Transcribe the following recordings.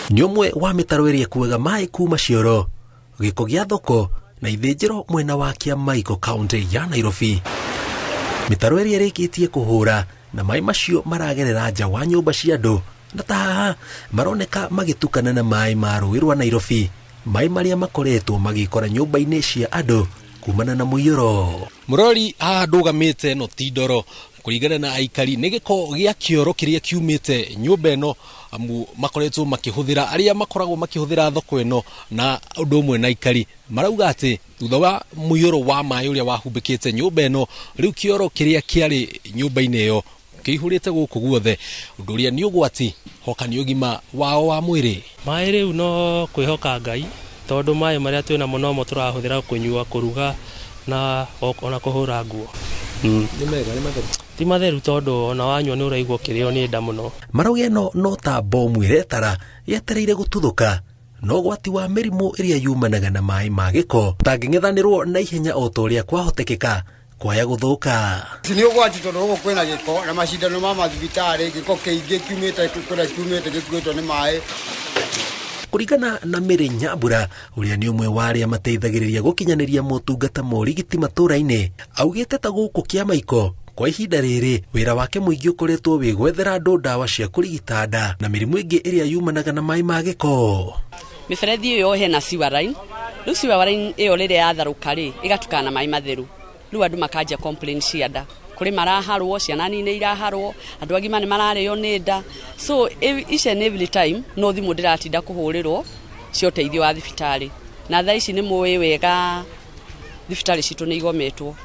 Nĩ ũmwe wa mĩtaro ĩrĩa ĩkuaga maĩ kuma cioro, gĩko gĩa thoko na ithĩnjĩro mwena wa Kĩamaiko kaunti ya Nairobi. Mĩtaro ĩrĩa ĩrĩkĩtie kũhũra na maĩ macio maragerera nja wa nyũmba cia andũ na ta haha maroneka magĩtukana na maĩ ma rũĩ rwa Nairobi, maĩ marĩa makoretwo magĩkora nyũmba-inĩ cia andũ kumana na mũiyũro. Mũrori haha ndũgamĩte no ti ndoro kũringana na aikari nĩ gĩko gĩa kĩoro kĩrĩa kiumĩte nyũmba ĩno amu makoretwo makĩhũthĩra arĩa makoragwo makĩhũthĩra thoko ĩno na ũndũ ũmwe na aikari marauga atĩ thutha wa mũiyũro wa maĩ ũrĩa wahumbĩkĩte nyũmba ĩno rĩu kĩoro kĩrĩa kĩarĩ nyũmba-inĩ ĩyo kĩihũrĩte gũkũ guothe ũndũ ũrĩa nĩ ũgwati hoka nĩ ũgima wao wa mwĩrĩ. Maĩ rĩu no kwĩhoka Ngai tondũ maĩ marĩa twĩnamo nomo tũrahũthĩra kũnyua, kũruga na ona kũhũra nguo. Nĩ mega, nĩ matheru? Ti matheru tondũ ona wanyua nĩ ũraigua ũkĩrĩo nĩ nda mũno. Marauga ĩno no ta bomu ĩretara yetereire gũtuthũka no ũgwati wa mĩrimũ ĩrĩa yumanaga na maĩ ma gĩko ũtangĩng'ethanĩrwo na ihenya o ta ũrĩa kwahotekeka kwaya gũthũka. Nĩ ũgwati tondũ gũkũ kwĩna gĩko na macindano ma mathibitarĩ, gĩko kĩingĩ kiumĩte kũrĩa kiumĩte gĩkuĩtwo nĩ maĩ. Kũringana na Mary Nyambura ũrĩa nĩ ũmwe wa arĩa mateithagĩrĩria gũkinyanĩria motungata ma ũrigiti matũũra-inĩ, augĩte ta gũkũ Kĩamaiko kwa ihinda rĩrĩ wĩra wake mũingĩ ũkoretwo wĩ gwethera andũ ndawa cia kũrigita nda na mĩrimũ ĩngĩ ĩrĩa yumanaga na maĩ ma gĩko. Mĩberethi ĩyo hena sewer line, rĩu sewer line ĩyo rĩrĩa yatharũka rĩ ĩgatukana na maĩ matheru, rĩu andũ makanjia complain cia nda, kũrĩ maraharwo, ciana nini iraharwo, andũ agima nĩ mararĩo nĩ nda, so each and every time no thimũ ndĩratinda kũhũrĩrwo cia ũteithio wa thibitarĩ, na thaa ici nĩ mũĩ wega thibitarĩ citũ nĩ igometwo.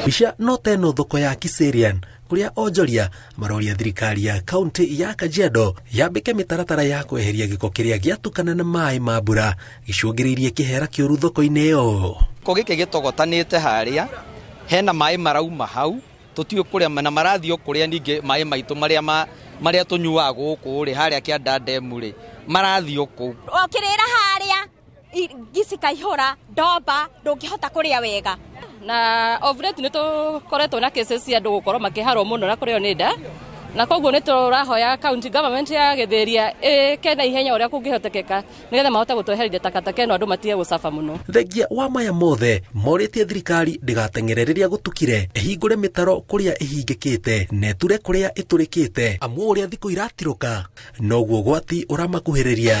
Mbica no ta ĩno thoko ya Kiserian kũrĩa onjoria maroria thirikari ya kaunti ya Kajiado yambĩke mĩtaratara ya kweheria gĩko kĩrĩa gĩatukana na maĩ ma mbura gĩcũngĩrĩirie kĩhera kĩũru thoko-inĩ ĩyo. Gĩko gĩkĩ gĩtogotanĩte harĩa hena maĩ marauma hau tũtiũĩ kũrĩa na marathiĩ o kũrĩa, ningĩ maĩ maitũ marĩa tũnyuaga gũkũ rĩ harĩa kĩanda ndemu rĩ marathiĩ o kũu. Ũkĩrĩra harĩa ngi cikaihũra ndomba ndũngĩhota kũrĩa wega. Na of late nĩ tũkoretwo na cases cia andũ gũkorwo makĩharwo mũno na kũrĩo nĩ nda, na koguo nĩ tũrahoya county government ya Gĩthĩria ĩke na ihenya ũrĩa kũngĩhotekeka nĩgetha mahote gũtwehereria takataka ĩno andũ matige gũcaba mũno. Thengia wa maya mothe morĩtie thirikari ndĩgateng'ere rĩrĩa gũtukire, ĩhingũre mĩtaro kũrĩa ĩhingĩkĩte na ĩture kũrĩa ĩtũrĩkĩte, amu ũrĩa thikũ iratirũka noguo ũgwati ũramakuhĩrĩria.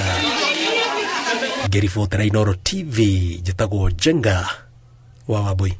Ngĩribotera Inooro TV, njĩtagwo Njenga wa Wambui.